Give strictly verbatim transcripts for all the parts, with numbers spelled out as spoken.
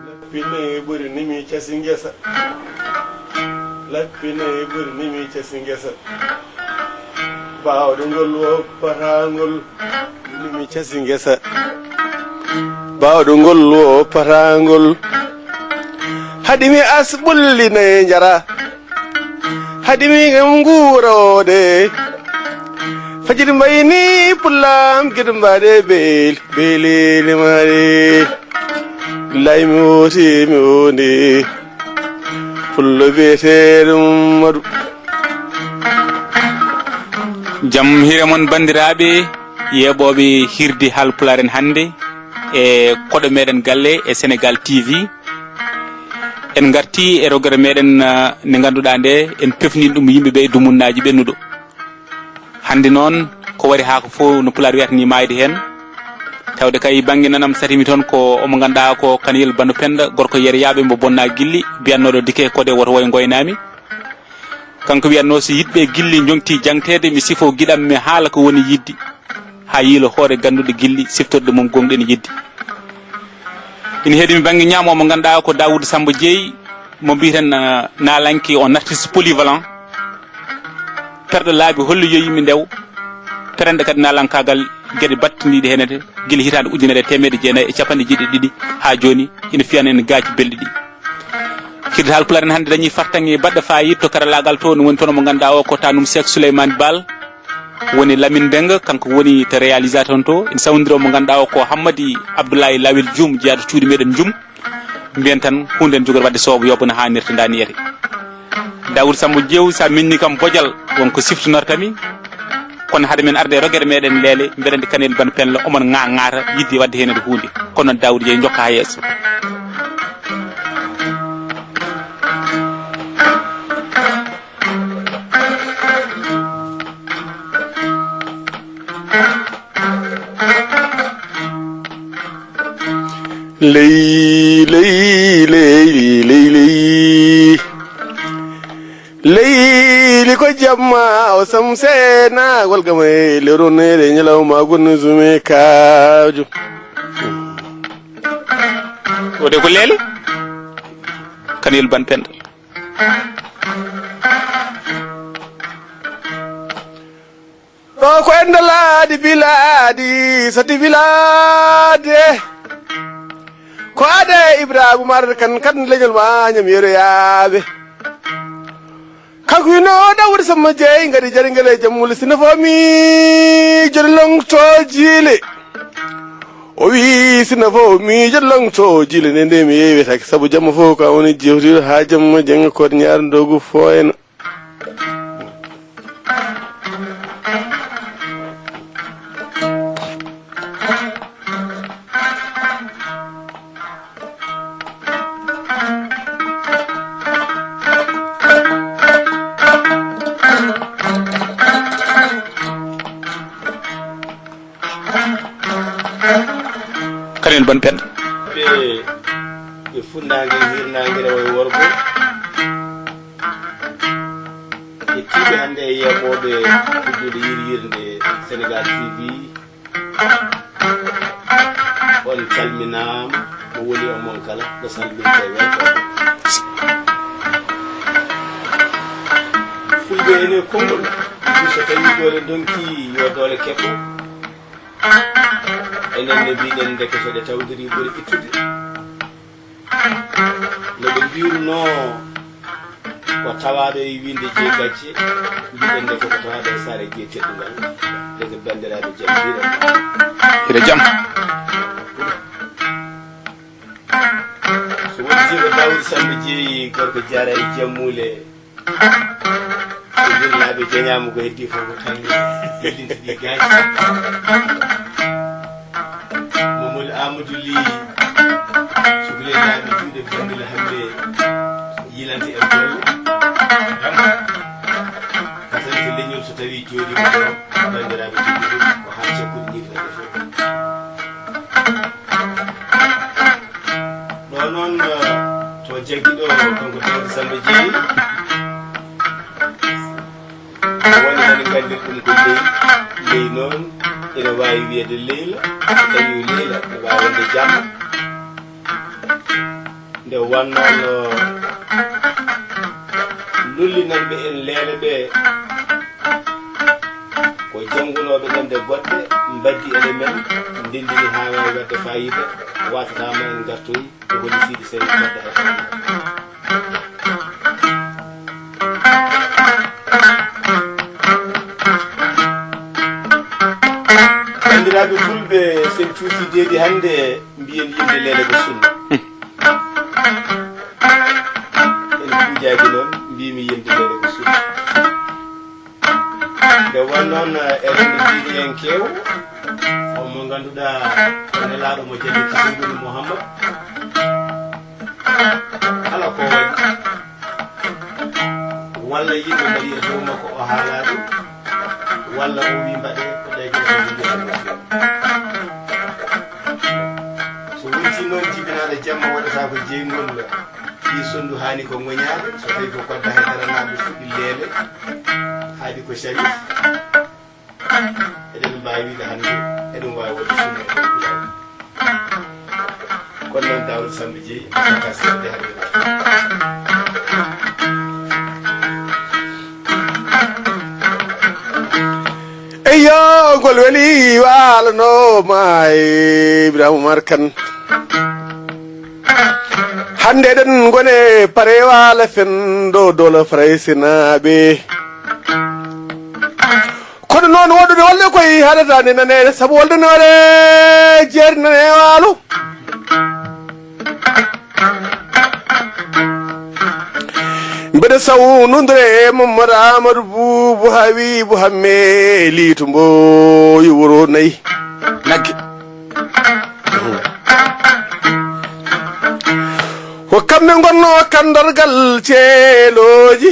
Lappinay ɓuri nimi casi ngesa. Lappinay ɓuri nimi casi ngesa. Baawɗo ngol woppatangol. Nimi casi ngesa. Baawɗo ngol woppatangol. Haɗi mi as ɓullinay njara. Haɗi mi kam nguura o de. Fajiri mbayni pullam gede mbaɗe beeli. Beelele mare. Lay mi wooti mi wondi. Pullo biyeteeɗo Mamadou. Jam hire mon, banndiraaɓe yeeɓooɓe hirde Haalpulaar en hannde e koɗo meɗen galle e Sénégal T V. En ngarti e rogere meɗen, ah, nde ngannduɗaa nde en pefnin ɗum yimɓe ɓe e dumunnaaji ɓennuɗo. Hannde noon, ko wari haako fof no Pulaar wiyata ni maayde heen. Tawde kay bannge nanam satimi toon ko omo ngannduɗaa ko Kaniyel Bano Penda, gorko Yeriyaaɓe mbo bonna gilli, mbiyatnooɗo Dike Kode woto woy ngoynaami. Kanko wiyatnoo so yiɗɓe gilli njoŋti jaŋteede, mi sifo giɗam mi haala ko woni yiɗde. Haa yiilo hoore gannduɗo gilli siftorɗe mum gooŋɗe ne yidde. Ina heedi mi bannge ñaamo mo ngannduɗaa ko Daawuud Sammba Jeey, mo mbiyeten, ah, naalanke on artiste polyvalent. Perɗo laabi hollo yo yimɓe ndew. Perenɗo kadi naalankaagal geɗe battiniiɗe heenede gila hitaande ujunere e teemedde jeenayi e capanɗe jeeɗiɗi e ɗiɗi haa jooni ina fiyana en gaaci belɗi ɗi. Hirde Haalpulaar en hannde dañii fartaŋŋe baɗɗo faayiida to karallaagal to, no woni toon mo ngannduɗaa o ko tanum Seek Suleymaan Baal. Woni Lamine Mbengue, kanko woni to réalisateur on to. Ina sawndira mo ngannduɗaa o ko Hammadi Abdoulaye Lawel Dioum, jeyaaɗo cuuɗi meɗen Dioum. Mbiyen tan huunde en jogori waɗde soobo yobbo no haanirta ndaa ni yete. Daawuud Sammba Jeew, so a minni kam bojal, won ko siftonortami. Kono hade men arde e rogere meɗen leele, mbeɗa anndi Kanel Ban Penlo, omon ŋaa ŋaata, yiɗde waɗde heen e huunde. Kono noon Daawuud Jeew, njokka haa yeeso. Ley, ley, ley, ley, ley. Leydi ko jamma o samseena, walgama e leronere ñalawma gonne sume kaajo. O de ko leele? Kanel Ban Penda. Ɗo ko ende laaɗi bilaaɗi, sati bilaade. Ko ade Ibrahima Umar kan, kan leñol ma ñam yeroyaaɓe. Kanko wino Dawuda Samma Jeey, ngari jari ngel e jammule, sina fo mi jori longto jiile. O wi, sina fo mi jori longto jiile, nde nde mi yeewetake, sabu jamma fof ka woni jewtiɗo haa jamma jannga koot ñaar ndogu fooyna. Kanen Ban Penda. Ɓe, ɓe funnaange, hirnaange, rewo e worgo. Yettiiɓe hannde e yeeɓooɓe fuddude yiryirnde Sénégal T V. On calminaama, mo woni e mon kala, no salminte e weltaare. Fulɓe ene konngol, so tawi doole ndonki, yo doole keɓɓo. Enen ne mbiɗen ndeke so ɗe tawdiri ɓuri ittude. No ɓe mbiyruno, ko tawaaɗo e wiinde jee gacce, mbiɗen ndeke ko tawaaɗo e saare jee teddungal. Ndeke banndiraaɓe jam hiiren. Hira jam. So woni jiiɗo Daawuda Sambi Jeeyi, gorko Jaara e Jammuule. Ko Jillaaɓe joñaama ko heddii fof ko tan ɓellintini gaaci. Mamadou Amadou Ly, sukleenaaɓe juuɗe Banndila hannde yilante e golle. Kasan ko leñol so tawii jooɗiima ɗo, banndiraaɓe tedduɓe, ko haa cakkuɗe ñirnata fof. Ɗo noon, eh, to jaggi ɗo, kanko Daouda Samba Jeeyi. Woni hannde nganndir ɗum ko ley, ley noon. Ene waawi wiyeede Leyla, so tawii Leyla ene waawi wonde jamma. Nde wonnoo no lullinanɓe en leele ɓee, ko janngunooɓe ɗemɗe goɗɗe mbaddi e men, ndenndini haa waawi waɗde faayiida, waasata ma en ngartoyi ko holi Siidi Sey Badda e Faayiida. Banndiraaɓe fulɓe, so en cuusii deedi hannde, mbiyen yimde leele ko sunna. En kuujaaki noon, mbiymi yimde leele ko sunna. Nde won noon, eɗen mbiyi en keew, on mo ngannduɗaa ko nelaaɗo mo jannde Kisinduli Muhammad. Kala ko waɗi, walla yimɓe mbaɗi e dow makko o haalaa ɗum, walla o wii mbaɗee ko ɗayde ko ɗum mbiyata ɗum. So wontii noon jibinaaɗo jamma waɗata ko jeyngol, ɗii sonndu haani ko ŋoñaade, so tawii ko Kodda Haydara naaɓe fuɗɗi leele, haadi ko Sharif. Eɗen mbaawi wiide hannde, eɗen waawi waɗde sunna e nder Pulaar. Kono noon, Daawuda Samba Jeey, a saka seeɗa de hannde. Eyyo, ngol weli waalanooma e Ibrahima Umar Kan. Hannde eɗen ngone Parewaala fenndo dola Faraysinaaɓe. Kono noon, woɗɗude wolde koye haɗata nde naneede, sabu wolde noore jeeri nane e waalo. Mbeɗa sawnodira e Mamadou Amadou Boubou Habibou Hamme Liitu Mboyo wuro nayi. Nagge. Ko kamɓe ngonnoo kanndargal ceelooji.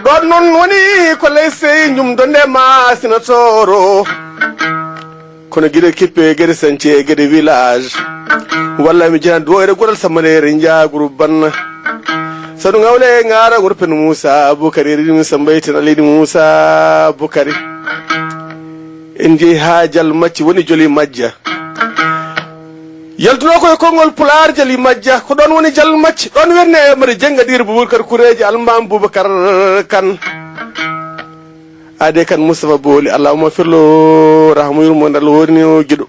Ɗoon noon woni ko ley sey ñum donde ma sina tooro. Kono geɗe kippe, geɗe sance, geɗe village. Walla mi jana duwo ere goɗal sammanere njaaguru banna. Sanu ngawle ngaara wuro pen Moussa Boukari, eri ɗum Samba Eten Aleydi Moussa Boukari. En njehi haa Jal Macci woni Joli Majja. Yaltunoo ko e konngol Pulaar Jali Majja, ko ɗoon woni Jal Macci, ɗoon wiyetee e Mari Jeng Gadiir Bubakar Kureeji Almaam Bubakar Kan. Aade Kan Mustafa Booli, Allahumma firlo rahmu yurmo ndal woni o giɗo.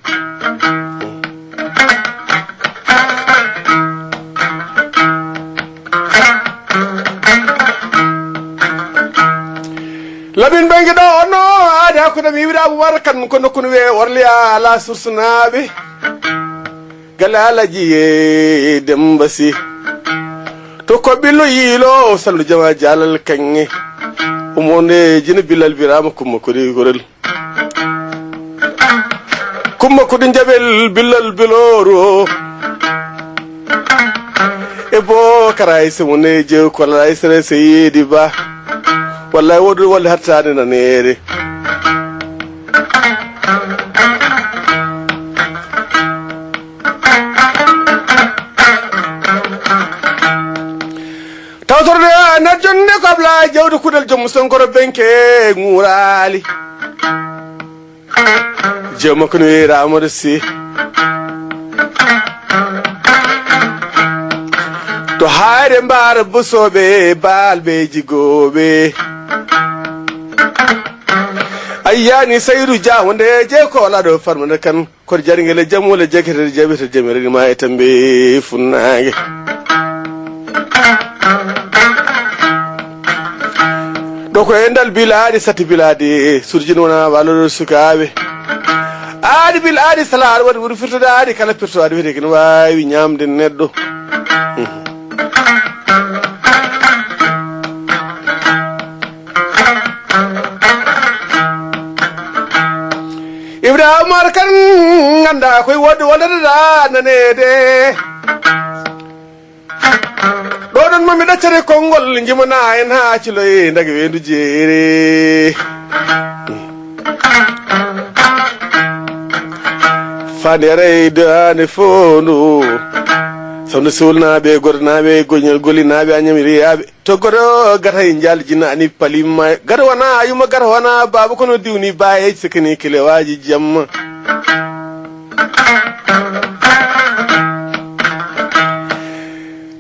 Lamin Bangi ɗo onno aade hakkunde mi wiɗa Abubakar Kan ko nokku no wiye Orliya ala sursunaaɓe. Galle Alaji e Demba Si. To ko ɓillo yiilo sallu jama jalal kaŋŋe. Umonde jina Bilal Birama Kumba Kodi Gorel. Kumba Kodi Jabel Bilal Biloro. E bo kara ay se wone je ko la ay sere se yedi ba. Wallahi wodu wala hatta ne na nere. Tawtorde a najjonde ko Ablaye Jawdi Kudel Joom Sonkoro Benke Ŋuuraali. Jeew makko no wiyeede Amadou Sy. To haayre mbaara Busooɓe, Baalɓe, Jigooɓe. A yiyaani Saydu Dia wonde jeekoolaɗo Farmata Kan. Koto jarngel e jam walla jaggeteeɗo jaɓeteeɗo jam e renima e tambe funnaange. Ɗo ko e ndal bilaaɗi satti bilaaɗi surjin wona wallooɗo sukaaɓe. Aadi bil aadi salaar waɗi ɓuri firtude aadi kala firto aadi wiyetee kene waawi ñaamde neɗɗo. Ibrahima Umar Kan, ngannda koye woɗɗi wonata naneede. Ɗo ɗon mami ɗaccere konngol, jimana en haa ciloye ndage weendu jeere. Fande aray daande foondu. Tawde Sowlnaaɓe, Godanaaɓe, Goñol Golinaaɓe, Añam Riyaaɓe. To Godo gata e Njaal Jinnaani Palimma. Gata wona Ayuma, gata wona Baaba, kono diwni Baye, sikani kilewaaji jamma.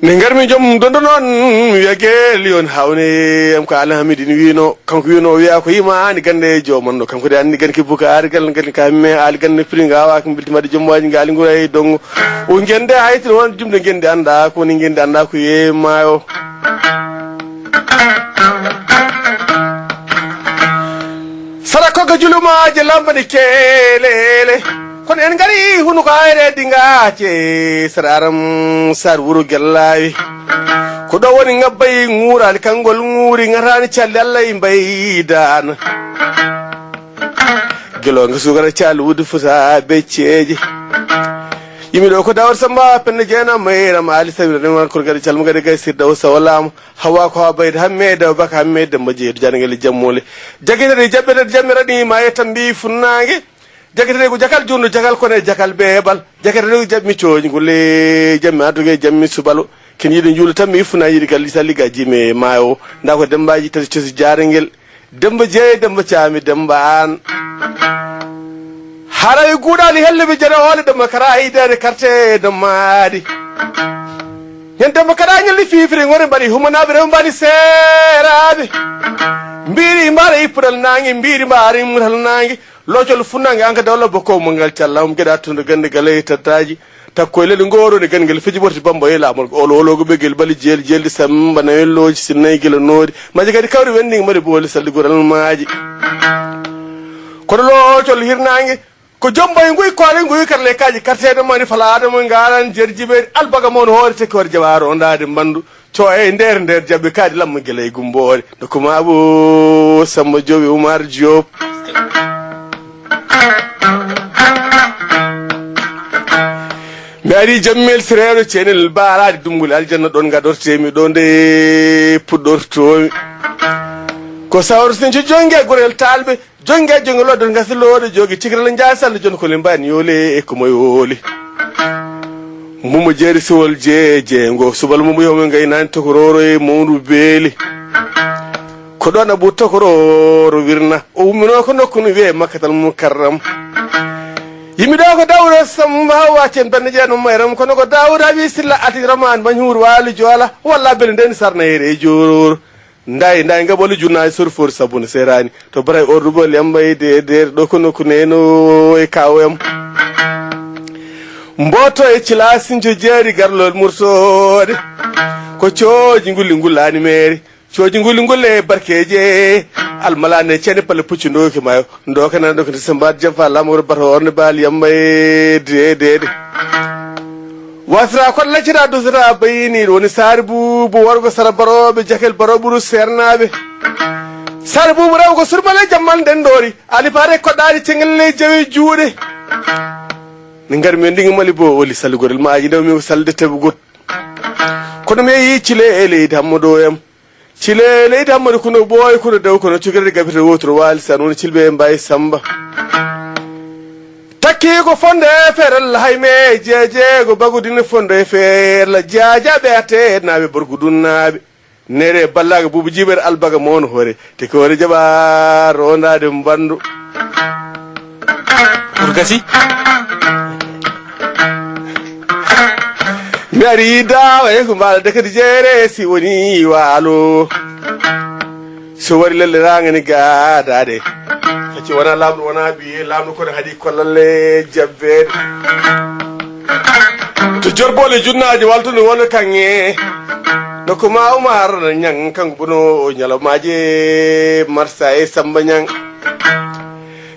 Nde ngarmi joom dondo noon, mi wiya geel yon hawne am ko Alhamidine wino. Kanko wiyno o wiya ko yima ani gande jomanno. Kanko de anni gande ki buka ari gande gande ka me ali gande pri ngawa ko bilti made jom waji ngali ngura e dongo. O gende ay tin won jumde gende anda ko ni gende anda ko ye mayo. Sara ko ga juluma je lamba ni kelele. Kono en ngari hunu ko ayre dinga ce sararam sar wuro gellawi. Ko ɗo woni ŋabbayi ŋuuraali, kanngol ŋuuri, ŋataani calli Allah e mbaydaana. Gelooga sukara caali wudde fusa becceeje. Yimi ɗo ko Dawar Samba, Penda Jeena, Mayram Ali Samira, Rewan Korgade Calma Gade Gay Sir Daw Sawalaama, Hawa ko Hawa Bayde Hamme, Daw Baka Hamme, Demba Jeedu Janngel Jammole. Jagitade jaɓɓe jamme raɗi ma e tambi funnaange. Jagitade ko jakal junno, jakal kone, jakal beebal. Jagitade ko jammi cooñi, ngol e jammi aduge, jammi subalo. Ken yiɗi njuulo tan mi iffuna yiɗi gal lisa liga jime maayo. Nda ko Dembaji tati cosi jaare ngel. Demba Jeey, Demba Caami, Demba Aan. Haray guuɗaali helle ɓe jere hoole Demba Kara e idare karte Demba Aadi. Ñande Demba Kara ñalli fiifiri ngori mbaɗi humanaaɓe rew mbaɗi seeraaɓe. Mbiiri mbaara ippudal naange, mbiiri mbaara immutal naange. Loocol funnaange an ka dawla bokko mo ngal calla um geɗa tunde gande gale e tattaji. Takko e leli ngoro ne gande ngel fiji ɓorti bamba e laamol ko olo olo ko ɓegel bali jeel jeeldi samba nawen looji sinnayi gila noori. Maji kadi kawri wendi mari booli saldi goral maaji. Kono loocol hirnaange ko jombay nguy koore nguy karle kaji kartede mani fala adama ngaran jerjibe albaga mon hoore teki hoore jawaro ndade mbandu. Co e nder nder jaɓɓe kaadi lamma gila e gumboore. Nokku ma Abu Samba Jowi Umar Diop. Mi ari jammel sireno cenel baaraade dumngol aljanna ɗon gadortemi ɗo nde puɗɗortomi. Ko sawro sinco jonge gorel talɓe. Jonge jonge lodde ngasi looɗe jogi tigrala njaay salla jon ko limbani yole e ko moy woli. Mbumo jeeri sewol je jeengo subal mum yomo ngaynani tokororo e mawdu beeli. Ko ɗon Abu Tokororo wirna o ummino ko nokku no wiye Makkatal Mukarram. Yimmi ɗo ko Dawuda Samba wacce bande jeenum mayram kono ko Dawuda wi silla ati raman mañhuur wali joola walla bele nden sarna here e jororo. Nday nday ngaboli junnaji sorfori sabune serani to baray ordu bo lembay de der ɗo ko nokku neno e kawoyam. Mboto e cilasinjo jeeri garlol murtode. Ko cooji ngulli ngullani meeri cooji ngulli ngulle barkeje. Almalane cene pale puccu ndoki mayo ndoka nan ɗo ko December jam fa lamoro bato orne bali yamba e de de de. Wasra kon laccata dusata bayiniɗo woni saari bubu worgo sara baroɓe jakel baro ɓuru sernaɓe. Saari bubu rew ko surmale jammal nden ɗori alifare koɗɗaɗi cengelle jawi juuɗe. Min ngari min ndigi mali bo oli salugorel ma aji ndew min ko salde tebugot. Kono mi yeyi cile e leydi hammodo em. Cile leydi hammadi kuno ɓooy kuno dew kono cukirde gabirde wotoro waali san woni cilɓe e mbayi samba. Takki ko fonde e feerel hayme jeejeego bagudine fonde e feerla jaajaɓe ate naaɓe borgudunnaaɓe. Nere ballaga bubu jiɓere albaga moon hoore te ko hoore jaɓa rondade mbandu. Pour gasi. Mi ari dawa e ko mbaɗa de kadi jeere si woni waalo. So wari lelle rangani gadade. Sacci wona lamɗo wona ɓiye lamɗo kono haɗi kollalle jabbeede. To jorbole junnaji waltude wona kanŋe. Nokku ma Umar ñang kanko bono ñalawmaje marsa e Samba ñang.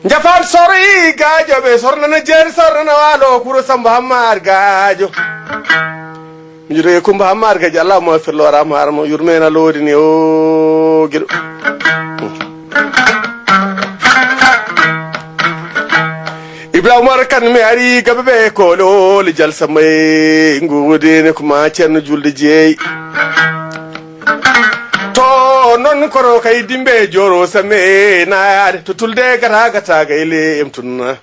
Jafal soroyi gaajo ɓe sornana jeeri sornana waalo kuro Samba Hammar gaajo. Mi jotoke Kumba Hammar gaajo Allah mo firlo ara mo harmo yurmena lowodi ni o giɗo. Ibrahima Umar kan mi ari gabe ɓe kololi jal Samba e ngudene kuma ceerno julde jeeyi. To non koro kay dimbe joro same naade to tulde gata gata gayle em tunna.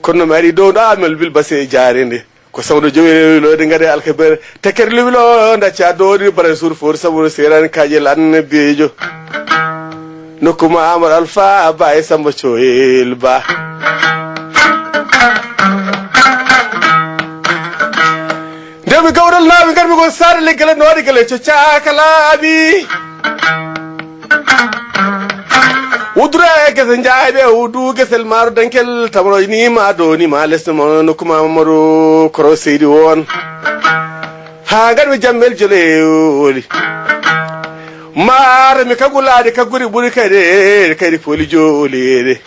Kono mi ari dow ɗo amel bilbase jaarende. Ko sawno jowi rewi loyde ngade alkabere. Tekkere luwi lo ndacca doori bare sur for sabu seerani kaaƴel annabiijo. Nokku ma Amadou Alpha Ba e Samba Coyel Ba. Ndewmi gawral laawi ngarmi ko saare leggele noode gele coccaaka laabi. Udura e gese njaayɓe udu gesel maaro dankel tamaro ni ma do ni ma lesno ma nokku ma Mamadou Koro Seydi won. Ha ngarmi jammel jole oli. Maaro mi kagulaade kaguri ɓuri kayde kayde poli jolede.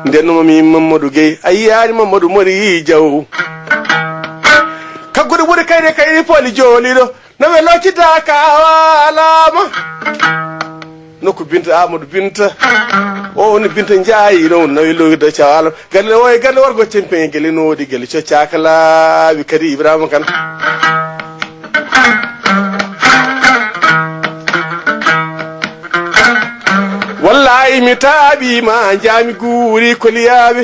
Nden no mi Mamadou Gueye a yiyaani Mamadou Mori Diaw. Kaguri ɓuri kayde kayde poli joliɗo. No ɓe loccita ka waalama. Nokku Binta Amadou Binta. O woni Binta Ndiaye ɗo nawi lowiɗo cawalama. Galle o e galle wargo cempe gele noɗi gele coccaaka laawi kadi Ibrahima Kane. Wallahi mi taaɓima jaami guuri koliyaɓe.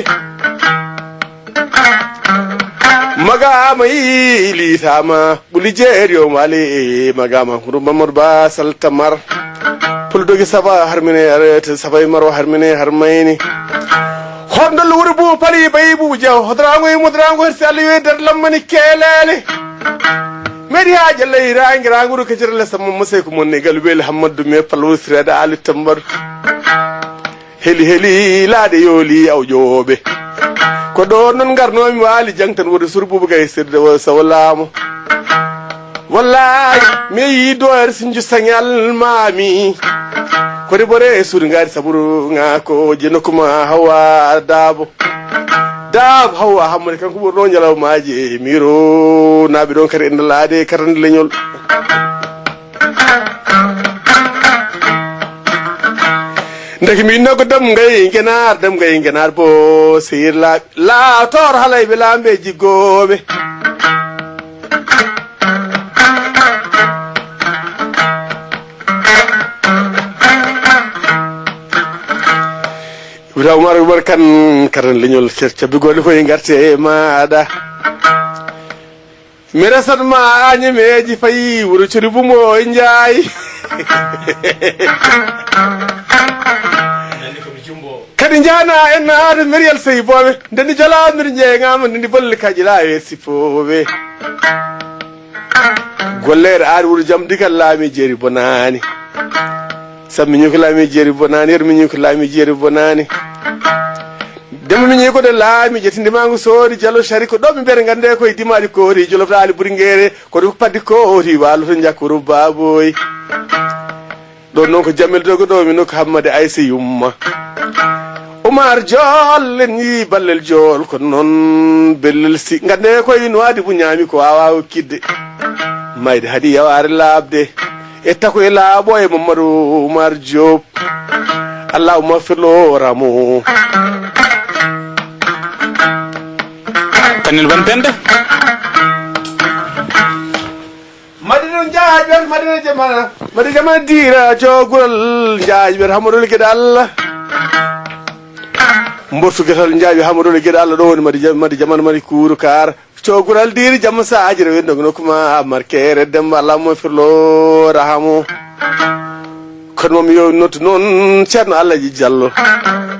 Magama yiilitama ɓuli jeeri o mali magama huru Mamadou Ba Saltamar. Puldogi saba harmine arete saba e maro harmine harmayni. Horndol wuri bu pali bayi bu jaw hodrango e mudrango hersi Allah yoy dar lammani kelele. Meri ha jalla irangi ranguru kajira la samma musay ko monni gal weli Hammadu me palwusreda Ali Tambar. Heli heli laaɗe yooli awƴooɓe. Ko ɗo noon ngarnoomi waali jangtan wode surbuɓe gay sirde o sawo laamo. Wallahi mi yii doyre sinju sañal maami. Ko debore e suudu ngaari saburu ŋaako je nokkuma hawa daabo. Daabo hawa hammade kanko ɓurno ñalawmaaji e miro naaɓe ɗon kadi e ndalaade katande leñol. Ndeke mi inno ko damgay ngenaar damgay ngenaar bo seyir laaɓi laator halay ɓe laambe jiggooɓe. Ibrahima Umar Umar kan karan leñol cer cabbi golle fof e ngarte e maɗa. Mi resat ma a ñemeeji fayi wuro cori bumo e njaayi. Kadi njana en naata meriyal sey boobe ndeni jala mir jeegama ndeni bolle kaji la e sipoobe. Gollere ari wuro jam digal laami jeeri bonani. Sammi ñuki laami jeeri bonani yer mi ñuki laami jeeri bonani. Dema mi ñi ko de laami je tindi mangu sori jalo shari ko do mi ber ngande ko e dimari ko ri jolo fali buri ngere ko do paddi ko ri walo to jakuru baboy. Ɗon noon ko Jamel Dogo ɗo mi nokku Hammadi Aysa yumma. Umar Jool en yii ballel jool kono noon bellel si ngande ko ino waadi bu ñaami ko wawa hokkidde. Mayde haɗi yawaare laaɓde e tako e laaɓo e Mamadou Umar Diop. Allahumma firlo ramo. Kanel ban pende. Madina Njaajɓe, Madina Jamana, Madina Jamana diira jogural Njaajɓe Hamadou Gidal. Mbortu getal Njaajɓe Hamadou Gidal ɗo woni Madi Jam- Madi Jamana Madi Kuuru Kaar. Cogural diiri jamma sa ajira wendo no kuma markere demba lamo firlo rahamo. Kono moom yo nottu noon Ceerno Alaji Diallo.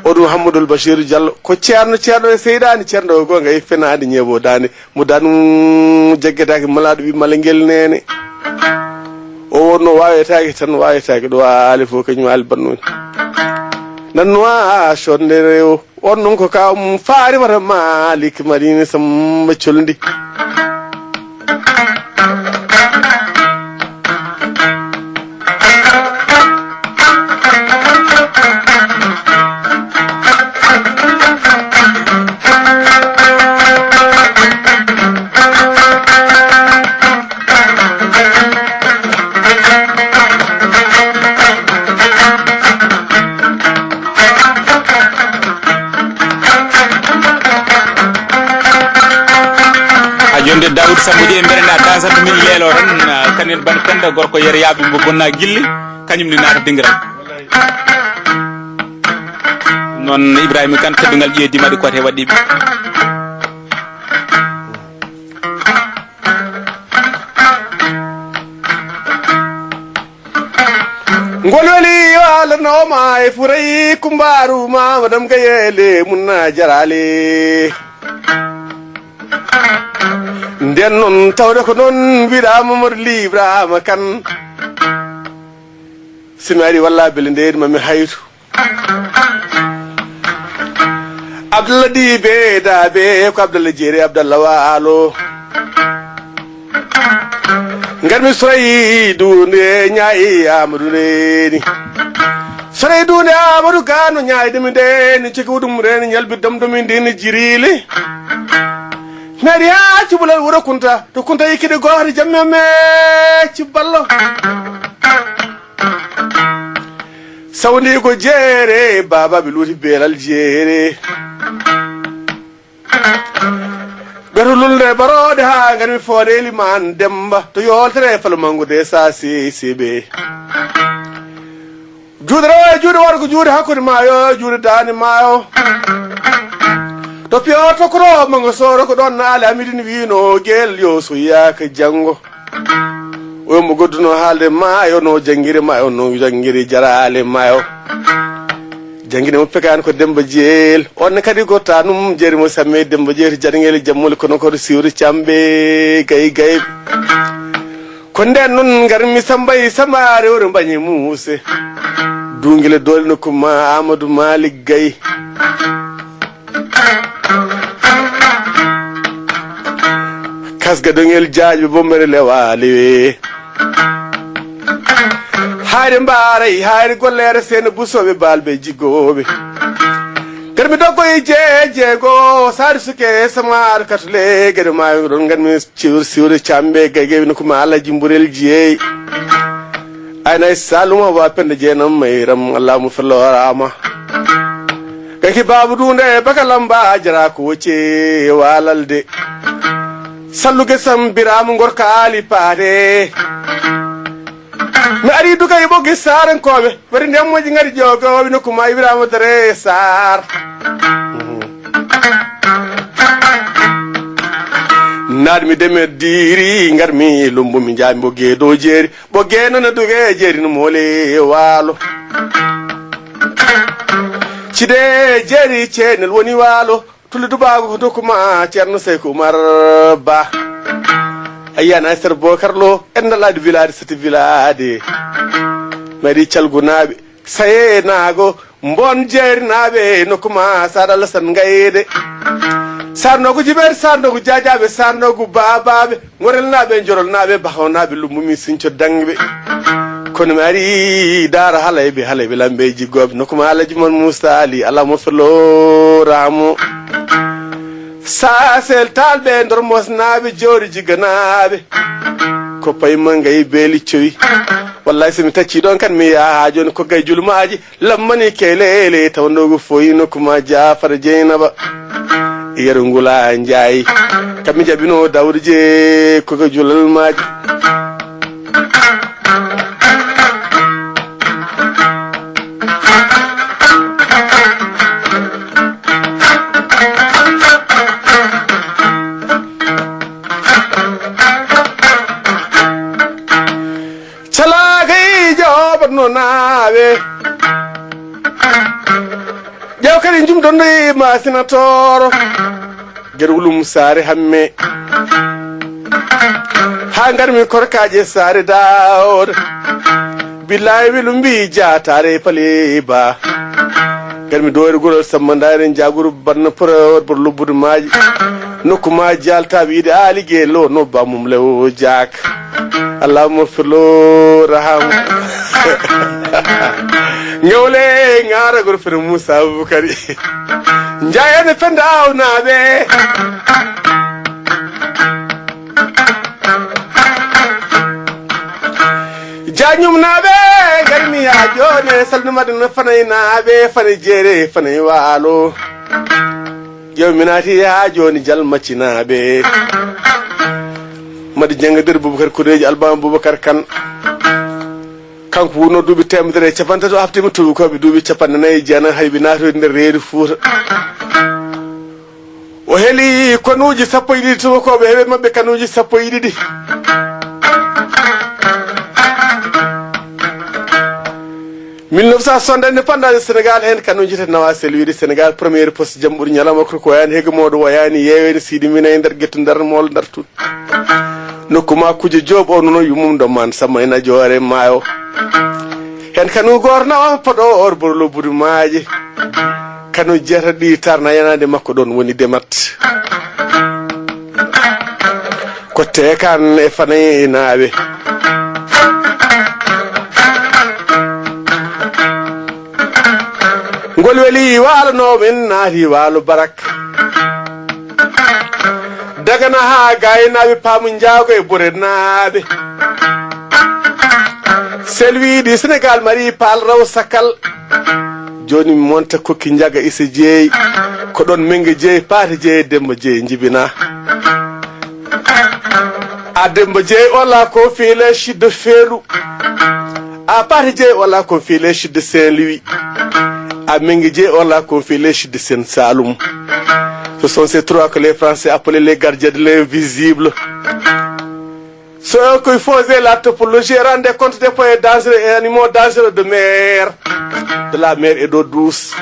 O ɗum Hammadou Bachir Diallo ko ceerno ceerno e seydaani ceerno o gonga e fenaade ñeebo daande. Mo danu jeggetaake malaaɗo ɓi mala ngel neene. O wonno waawetaake tan waawetaake ɗo aali fof kañum aali bannooni. Nanno a sodde rewo on noon ko kawam faari wata malik madina samba colndi. Ha jonde Daoud Sambo Dieng mbeɗa da dasata min leelo tan. Kanel ban penda gorko yer yaaɓe mbo bonna gilli. Kañum ni naata dingiral. Noon Ibrahima Kane teddungal ƴeew dimaɗi kote waɗɗiɓe. Ngol weli yo Allah nawma e furay kumbaaru ma madam Gayeele mun na jaraale. Nden noon tawde ko noon mbiɗa Mamadou Ly Ibrahima Kane. Si mi ari walla bele ndeyri ma mi haytu. Abdallah Dibe Dabe ko Abdallah Jeeri Abdallah Waalo. Ngarmi Soray Duunde ñaayi Amadou Reeni. Soray Duunde Amadou Gano ñaayi demi ndeni ciki wudum reni ñalbi dom domi ndeni jirili. Meri ha cibulal wuro Kunta to Kunta yikide gohri jamme me ciballo. Sawni ko jeere baba ɓe luuti beelal jeere. Ɓeto lulde barooɗe haa ngarmi foode liman Demba to yoltere falo mango de sa sesiɓe. Juuɗe rewo e juuɗe worgo juuɗe hakkunde maayo juuɗe daande maayo. To piyo tokoro mango soro ko ɗon naale amidin wino gel yo so yaka janngo. O mo godduno haalde maayo no janngiri maayo no janngiri jaraale maayo. Janngine mo pekani ko Demba Jeel on kadi ko tanum jeeri mo samme Demba Jeel to janngele jammole kono ko siwri cambe gay gay. Ko nden non ngarmi samba e samba rewre mbañi muuse. Dungile dole no kuma Amadou Malik Gay. Kasga dongel jaajɓe bombere lewaali we. Hayre mbaaray hayre gollere sene busoɓe balɓe jiggoɓe. Garmi doggo e jeejeego sari suke samar katule gere mayo ɗon garmi ciwr siwre cambe gaygeɓe no kuma alaji mburel jeey. Ayna e saluma wa pende jeenam mayram allahu felorama. Gaki babu dunde baka lamba jara ko woce walalde. Salluge sambiramu gorka ali paade. Mi ari duka e ɓoggi sarankoɓe wari ndemmoji ngari jogoɓe nokku ma ibrahima dare sar. Naɗmi demer diri ngarmi lumbumi jami ɓogge dow jeeri. Ɓo geenana duge jeeri no moole waalo. Cide jeeri ceenel woni waalo. Tulli dubaago ko dokkuma ceerno seyko umar ba. A yiyana e sar bokar lo en dalaade wilaade sati wilaade. Mari calgunaaɓe sayenaago. Mbon jeerinaaɓe nokkuma saɗa lasan ngayde. Sarnogu jibeer sarnogu jaajaaɓe sarnogu baabaaɓe. Ngorelnaaɓe njorolnaaɓe bahawnaaɓe lummumi sinco dangɓe. Kono mi ari daara halayɓe halayɓe lamɓe jiggooɓe nokkuma alaji mon moussa ali alamo feloramo. Sasel talɓe ndor mosnaaɓe jori jigganaaɓe. Ko payma ngayi beeli cowi. Wallahi somi tacci ɗon kan mi yaha ha joni ko gay julmaaji. Lammani kelele tawndogu foyi nokkuma jafar jeynaba. Yeru ngula njayi. Kammi jaɓino dawde je koga julal maji. Calaka e joɓatno naawe. Ƴeew kadi jum donno e masina tooro. Gerwulum saare hamme. Ha ngarmi korkaje saare daawda. Billahi wilu mbi jatare pale ba. Garmi doyre gurol samba ndayre jaguru banna porewol bor lobbude maaji. Nokku ma jaltaɓe yiɗi aali gelo no bamum lewo jaak. Allahumma firlo rahamu. Ngewle ngaragol fere moussa aboubacary. Jayane fenda awnaɓe. Jañum naaɓe garmi ha joni salnumade no fanay naaɓe fanay jeere fanay waalo. Jawmi naati ha joni jal maccinaaɓe. Madi janngadir boubacar koreji albama boubacar kan. Kanko wurno duuɓi temedere e capantato haftima tuubakooɓe duuɓi capanɗe nayi e jeenayi hayɓe naatoyde nder reedu fuuta. O heli konuuji sappo e ɗiɗi tuubakooɓe heɓe maɓɓe kanuuji sappo e ɗiɗi. Mille neuf cent soixante, indépendance du Sénégal, heen kano jite nawa sel wiide Sénégal, première poste, jam ɓuri ñalawma, ko ko wayani heege mawɗo wayani, yeeweni siidi mina e nder gettu ndar mool ndar tun. Nokku ma kuje joob o nono yummum ɗo man sama ina joore maayo. Heen kanu goor nawa poɗo or borlo budu maaje. Kanu jeeta ɗi tarna yanade makko ɗon woni demat. Ko tekan e fanay e naawe. Ngol weli waalo no min naati waalo barak. Dagana haa gaynaaɓe paamu njaago e borenaaɓe. Selwiidi Senegal mari paal raw sakal. Jooni mi monta kokki njaga isa jeey. Ko ɗon menge jeey paate jeey demba jeey njibina. A demba jeey ola ko fiile siddo feelu. A paate jeey ola ko fiile siddo Saint-Louis. A menge jeey ola ko fiile siddo Sen Saalum. Ce sont ces trois que les Français appelaient les gardiens de l'invisible. Ce qui faisait la topologie et rendait compte des points dangereux et animaux dangereux de mer, de la mer et d'eau douce.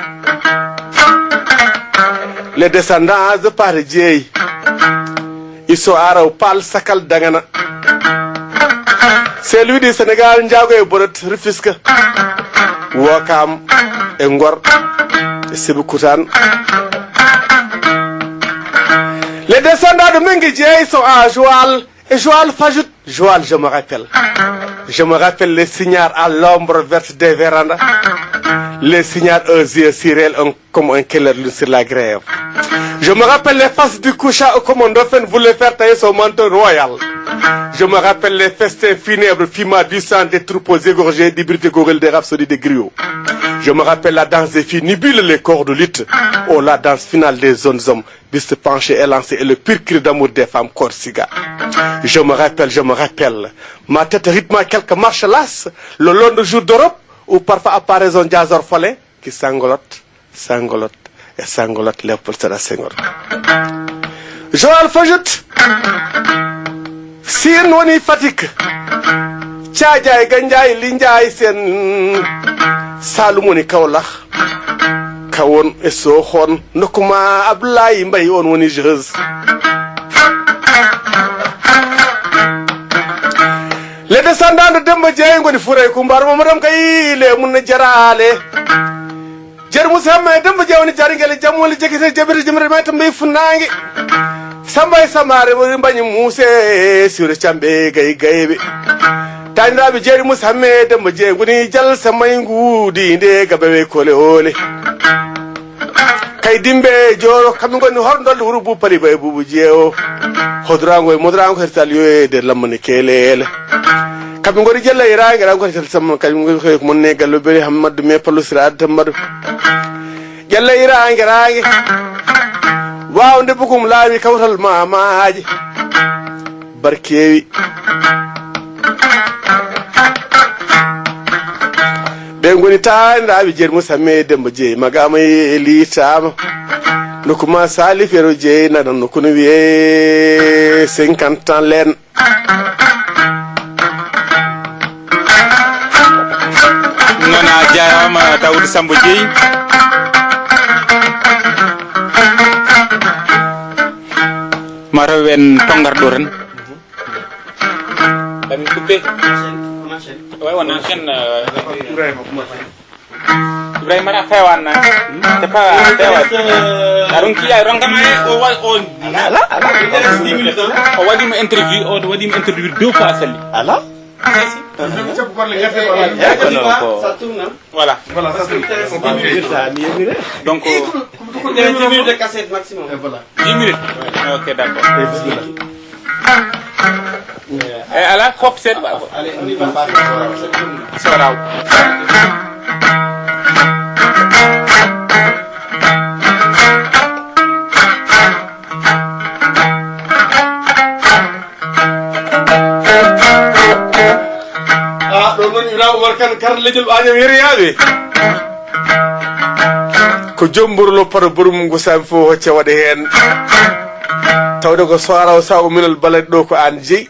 Les descendants de Pate Dieye, ils sont araw Pal Sakal Dagana. C'est lui du Sénégal, Ndiago et Borot, Rufisque, Ouakam et Ngor et Sébikotane. Les descendants de Mengue Dieye sont à Joal. Et Joal Fajut, Joal, je me rappelle. Je me rappelle les signares à l'ombre verte des vérandas. Les signares aux yeux si réels, un- comme un clair de lune sur la grève. Je me rappelle les faces du couchant comme un dauphin voulait faire tailler son manteau royal. Je me rappelle les festins funèbres, fumant du sang des troupeaux égorgés, d'hybrides gorilles, des rhapsodies, des griots. Je me rappelle la danse des filles nubiles, les corps de lutte, oh la danse finale des jeunes hommes. Buste penché, élancé et le pur cri d'amour des femmes Corsica. Je me rappelle, je me rappelle. Ma tête rythme quelques marches lasses, le long de jour d'Europe, où parfois apparaissent un jazz orphelin qui sanglote, sanglote et sanglote Léopold Sédar Senghor. Joal Fajut, Siin woni Fatick, Caajaay, Ganjaay, Linjaay, Seen, Saalum woni Kawlax, Kawon e Sooxoon, nokku ma Abdoulaye Mbaye on woni Jeuz. Les descendants de Demba Dieye ngoni Fuuray Kumba, Arma Madam Kay, le mun na jaraale. Jeer Musa Hamma e Demba Jeewani Jaari Ngele, Jamwoli Jekete, Jabiri Jimiri Mayta Mbaye Funnaange. Samba e Samaare woni Mbañi Muuse, Siwre Camɓe Gay Gayɓe. Taaniraaɓe Jeeri Musa Hamme e Demba Jeey ngoni Jal Samay Nguudi nde Gabawe Kole Ole. Kay Dimbe e Jooro, kamɓe ngoni Horndolde Wuro Buu Paliba e Buubu Jeewo. Hodraango e Modraango, Hertal Yoye de Lammani Keleele. Kamɓe ngoni Jalla Iraange, Iraange ngoni Jalla Samma, kamɓe ngoni koye ko mon ne Gallo Beri Hammadou me Pallu Sira Adda Tammadou. Jalla Iraange, Raange. Waawde bugum laawi kawtal maamaaji. Barkeewi. Ɓe ngoni taaniraaɓe Jeeri Musa me Demba Jeey, Magama e Liitaama. Nokku ma Salif Yero Jeey, nanan nokku no wiyee cinquante ans leen. Noon a jaaraama, Daouda Sambo Jeey. Ma taw en tonngar ɗo tan. Lamin Kuppe. Way won enchaîne, euh, Ibrahima, a feewaani naane. C'est pas a feewaani. A ronki, a ronkama e o wa-, o, ala, ala, ala. Il reste dix minutes, hein. O waɗi mo interview, o waɗi mo interview deux fois, a salli. Ala? Si, si. Eh, kono ko ça tourne, hein. Voilà. Voilà, ça tourne. Il reste dix minutes. Donc, il reste dix minutes de cassette maximum. Et voilà. Dix minutes. Ok, d'accord. Et bismillah. E ala fof seeɗa. Allez, on y va. Soraw. Ah, ɗo noon Ibrahima Umar Kan, kar lejol Añam Yeriyaaɓe. Ko joom mburlo paɗo borum ngo saabi fof hocce waɗe heen. Tawde ko soara o sago minal balade ɗo ko aan jeyi.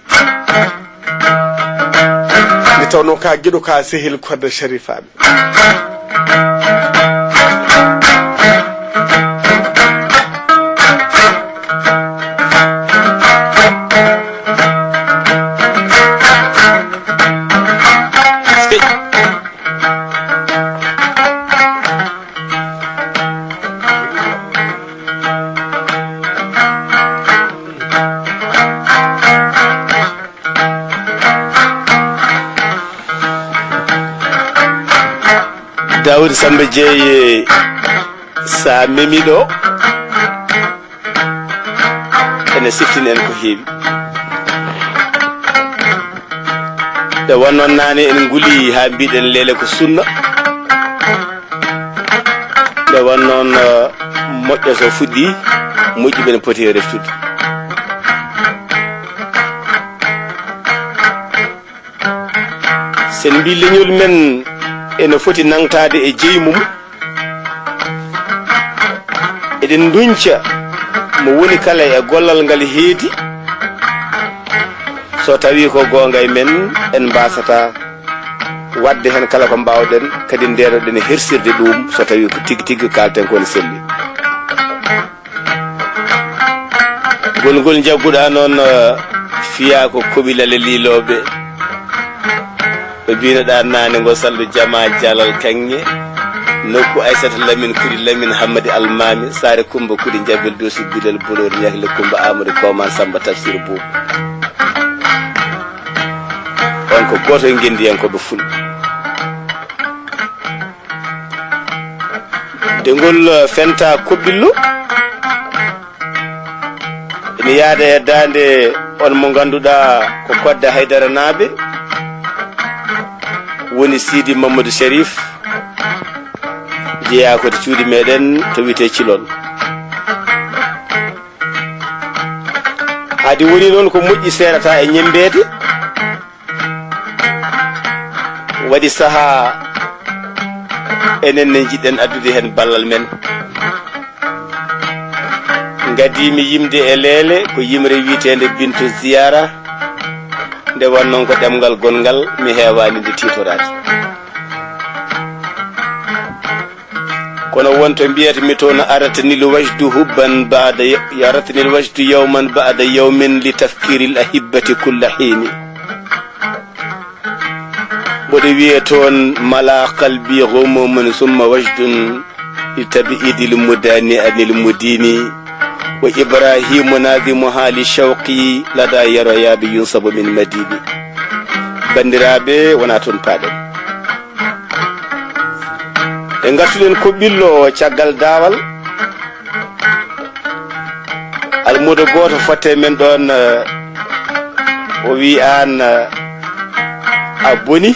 Mi Tawno ka giɗo ka sehil kodda Sharifaaɓe. Daawuda Samba Jeeye, sa memi ɗo, ene siftini en ko heewi. Nde wonnoon naane en nguli haa mbiɗen leele ko sunna. Nde wonnoon, eh, moƴƴo so fuɗɗi, moƴƴi ɓene poti e reftude. Sen mbi leñol men ene foti nangtaade e jeyi mum. Eɗen nduñca mo woni kala e gollal ngal heedi. So tawi ko goonga e men, en mbasata waɗde heen kala ko mbaawɗen, kadi ndeenoɗen e hersirde ɗum, so tawi ko tigi tigi kaalten ko ne selli. Ngol ngol njagguɗaa noon, eh, fiyaa ko koɓi lale liilooɓe. Ɓe mbinoɗaa naane ngo sallu jama jalal kaŋŋe. Nokku Aysata Lamin Kuɗi Lamin Hammadi Almaami, Saare Kumba Kuɗi Njabel Doosi Bilel Bolori Ñakle Kumba Aamadu Kooman Samba Tafsir Buubu. On ko gooto e ngenndiyankooɓe Fulɓe. Nde ngol, eh, fenta Koɓɓillo, ene yahda e daande on mo ngannduɗaa ko Kodda Haydara naaɓe, woni Sidi Mamadou Sherif, jeyaa ko to cuuɗi meɗen to wiyetee Cilon. Haadi woni noon ko moƴƴi seerata e ñemmbeede. Waɗi sahaa enen ne njiɗɗen addude heen ballal men. Ngadii-mi yimde e leele ko yimre wiyeteende Bintu Ziyara. Nde won noon ko ɗemngal gonngal, mi heewaani nde tiitoraade. Kono won to mbiyata mi toon, aratani l wajdu hubban baada y-, aratani l wajdu yawman baada yawmin li tafkiri l ahibbati kulla hiini. Mboɗo wiye toon, mala qalbi ghumumun summa wajdun li tab'idi l mudani anil mudini. Wa Ibrahimu nadimuha li shawqi lada yaroyaɓe yunsabu min madini. Banndiraaɓe, wona toon paaɗen. Ɓe ngartuɗen ko ɓillo caggal daawal. Almuudo gooto fotte men ɗoon, eh, o wi aan, eh, a boni.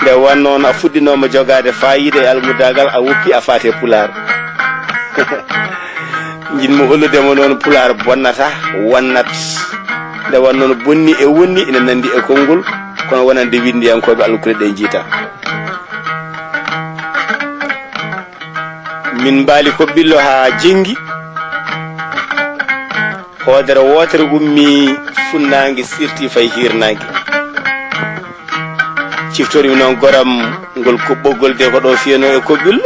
Nde wonnoon a fuɗɗinooma jogaade faayiida e almudaagal, a woppi a faate pulaar. Njiɗmi hollude mo noon pulaar bonnata, wonnat. Nde wonnoon bonni e wonni ina nanndi e konngol, kono wonande winndiyankooɓe alkule ɗe njiita. Min mbaali ko ɓillo haa jenngi. Hoodere wootere ummii funnaange sirti fayi hiirnaange. Ciftori-mi noon goram ngol ko ɓoggol de ko ɗo fiyanoo e ko ɓillo.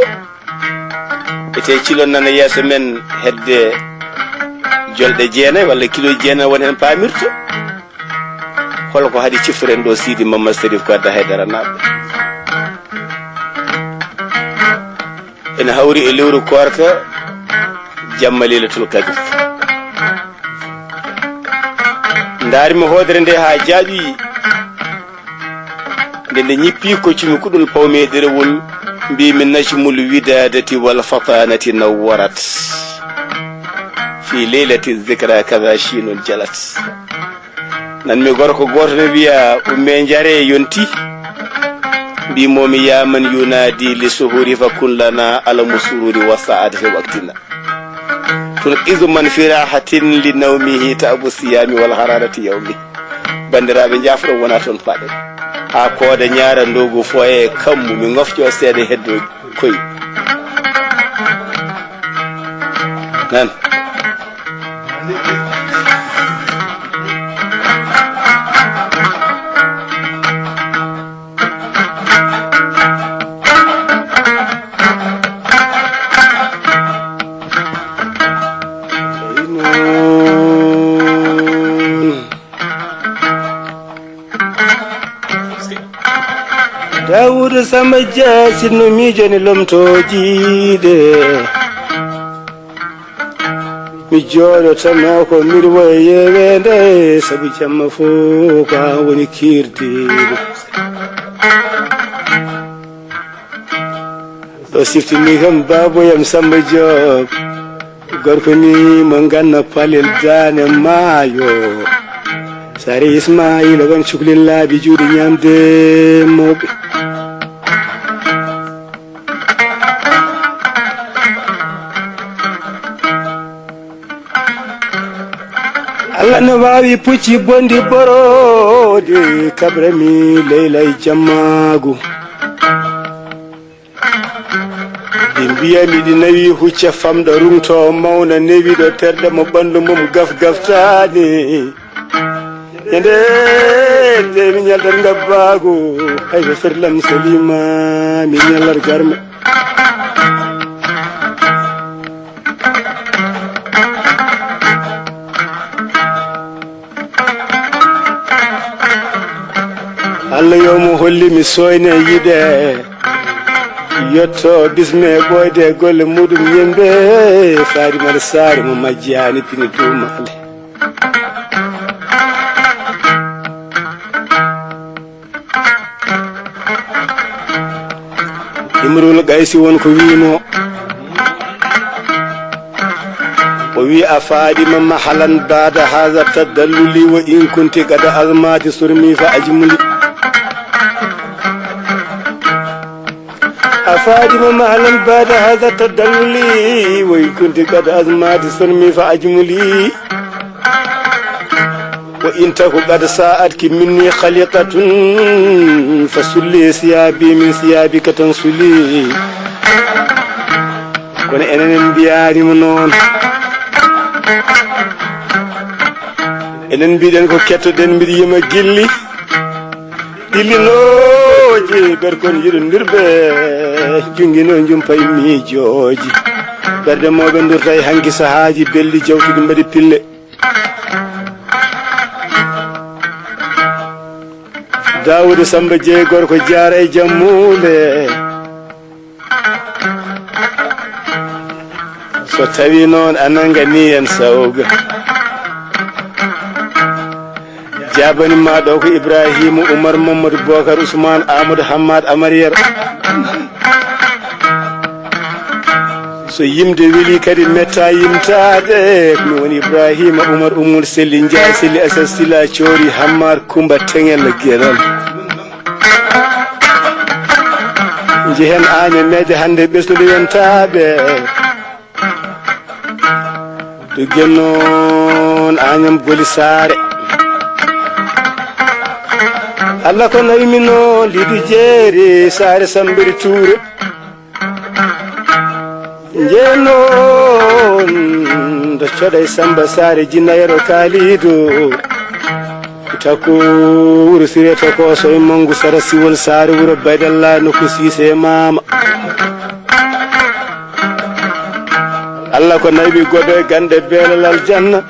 Etee Cilon nana yeeso men hedde jolɗe jeenay walla kilo jeenay won heen paamirto. Hol ko haɗi ciftoren ɗo Sidi Mamad Serif Kodda Haydara naaɓe? Ene hawri e lewru koorka, jamma Leylatul Kadir. Ndaarmi hoodere nde haa jaaɓi. Nde nde ñippi, koccumi kuɗol pawmi e ɗerewol, mbimi: "Najmul widadati wal fatanati nawwarat. Fi leylati zikra kaza shinun jalat." Nanmi gorko gooto no wiya: "Umme njare yonti." Mbimomi: "Ya man yunadi li suhuri fa kun lana alamu sururi wa sa'adati waqtina. Tunqizu man fi rahatin li nawmihi ta'abu siyami wal hararati yawmi." Banndiraaɓe, njaafo ɗon wona toon paaɗen. Haa kooda ñaara ndogu foye kammu, mi ngofƴo seeɗa heddo koy. Nan. Daawuda Samba Dia, sinno miijo ne lomtooji ɗe. Mi jooɗotono ko miɗo woya yeweende, sabu jamma fof ko an woni kiirdiiɗo. Ɗo siftini kam baaboyam Samba Diop, gorko ni mo ganna palel daane maayo. Saare Ismaila won cukalel laabi juuɗe ñaamde mawɓe. Allah no waawi pucci bonɗi boroodi, kabrami Leyla e jammaagu. Ɗi mbiya miɗi nawi hucca famɗo rungto mawna newiɗo terɗe mo ɓandu mum gaf gaftaani. Ñande nde mi ñaldar ngabbaagu, hay so ferlam salima mi ñallar garme. Allah yo mo holli mi soyne yiɗe. Yetto bisme ɓooyde golle muɗum yimɓe. Faari mbaɗa saare mo majjani pine duumaale. Imrul Qaysi won ko wiimo. O wi a Faaɗima mahalan baada haza tadalluli wa in kunti qad azmati surmi fa ajmuli. A Faaɗima mahalan baada haza tadalluli wa in kunti qad azmati surmi fa ajmuli. Wa in taku qad sa'atki minni khaliqatun fa sulli siyabi min siyabika tansuli. Kono enen en mbiyaani mo noon. Enen mbiɗen ko kettoɗen mbiɗo yima gilli. Ɗillinooji ɓerkon yiɗondirɓe, junngino jumpa e miijooji. Ɓerɗe mooɓe ndurta e hanki sahaaji belɗi jawtuɗi mbaɗi pille. Daawuda Samba Jeey gorko jaara e jammuule. So tawi noon a nangani en sawga. Jaabani ma ɗo ko Ibrahima Umar Mamadou Bokar Ousmane Amadou Hammad Amariyar. So yimde weli kadi metta yimtaade, mi woni Ibrahima Umar Ummul Selli Njaay Selli Asas Sila Coori Hammar Kumba Teŋel Gelal. Njehen Aane Meeje hannde ɓesnude yontaɓe. Duggen noon Añam Goli Saare. Allah ko nawi min noon Lidu Jeeri Saare Sambiri Tuure. Njehen noon ndo coɗa e Samba Saare Jinna Yero Kaalidu. Takku wuro Sireta ko so e Mangu Sara Siwol Saare wuro Baydalla no ko Siise Maama. Allah ko nawi goɗɗo e gande beelal aljanna.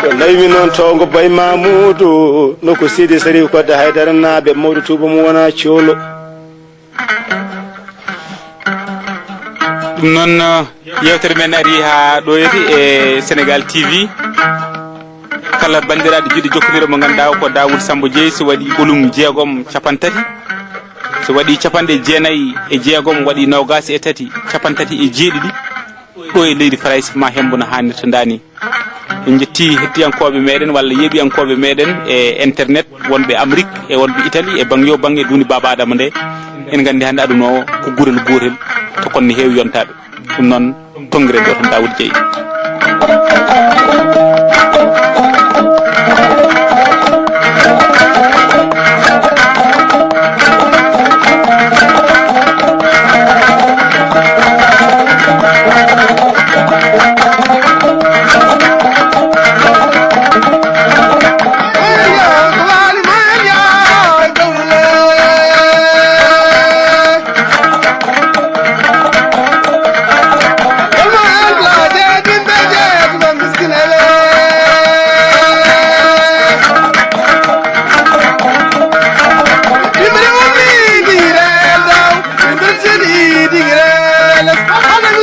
Ko nawi noon towngo Bay Mamuudu no ko Sidi Sariif Kodde Haydara naaɓe mawɗo Tuuba mo wona coolo. Ɗum noon, yewtere men ari haa ɗo yeti e Sénégal T V. Kala banndiraaɗo jiɗɗo jokkondirde mo ngannduɗaa o ko Daawuud Sammbo Jeey, so waɗi ɓolum jeegom capanɗe tati, so waɗi capanɗe jeenayi e jeegom, waɗi noogaas e tati, capanɗe tati e jeeɗiɗi, ɗo e leydi Farayse, ma hembo no haanirta ndaa ni. En njetti hettiyankooɓe meɗen walla yeeɓiyankooɓe meɗen e internet, wonɓe Amérique e wonɓe Italie e bannge yo bannge, duuni Baaba Adama nde. En nganndi hannde aduna o ko gurel gootel to konne heewi yontaaɓe. Ɗum noon, tonngiren ɗo tan Daawuud Jeey.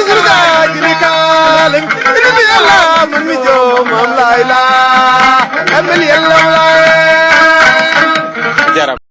Surgaaji ne kaalami, ina mbiya laamu mi joomam layla, emel yellam lay. Jarama.